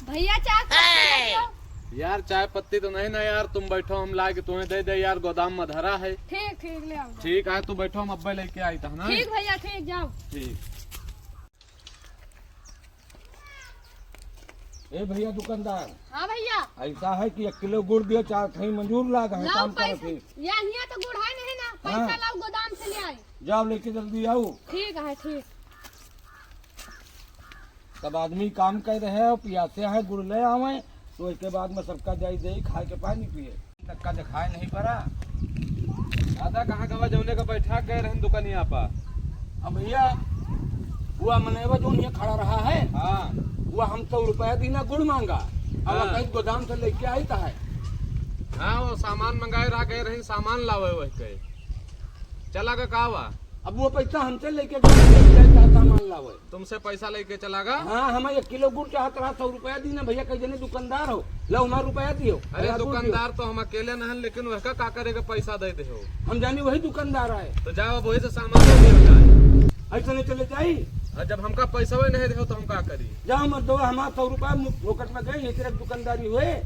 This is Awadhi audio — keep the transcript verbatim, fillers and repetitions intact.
भइया, चाय पत्ती दे दियो। यार, चाय पत्ती तो नहीं ना यार, तुम बैठो, हम लाइके तुम्हें दे दे यार, गोदाम में धरा है। ठीक, ठीक, ले आओ। ठीक है, तू बैठो, हम अब्बे लेके आई था ना। ठीक भइया, ठीक, जाओ। ठीक। ए भइया दुकानदार। हाँ भइया। ऐसा है कि एक किलो गुड़ दियो, चार ठई मंजूर लाग है, लाओ काम करो पैसा। फिर। या हियाँ तो गुड़ है नहीं ना, पैसा हाँ। लाओ गोदाम से ले आई। जाओ लेके जल्दी आओ। ठीक है, ठीक। सब आदमी काम कर रहे हैं, पियासे हैं, गुड़ ले आवे, तो इसके बाद में सबका जाई दे, खाए के पानी पिए। तक्का देखाए नहीं पड़ा। दादा कहाँ गवा, जौने का बैठा गए रहन दुकानिया पर। अब भइया, वो मनैवा जौन हियाँ खड़ा रहा है, हाँ। वो हम सौ रुपया दीना गुड़ मांगा, अब हाँ। कहीं गोदाम से लेके आई तो है। हाँ, वो सामान मंगाए रहा, गए रहन सामान लावे वही के। चला गा का वा? अब वो पैसा हमसे लेके गए, लेके गए का सामान लावे। तुमसे पैसा लेके चला गा? हाँ, हमें एक किलो गुड़ चाहत रहा, सौ रुपया दीना भइया, कई जने दुकानदार हो, लो हमारा रुपया दियो। अरे भइया, गुड़ दियो। दुकानदार तो हम अकेले न हन, लेकिन वह का, का करे के पैसा दे दे हो। हम जानी वही दुकानदार है। तो जाओ, अब वही से सामान ले लियो जाए। ऐसे नहीं चले जाई। और जब हमका पैसा वही नहीं दे हो, तो हम का करी? जाओ मर्दवा, हमारा सौ रुपया मु-, फोकट में गए, ये तेरे दुकानदारी हुए।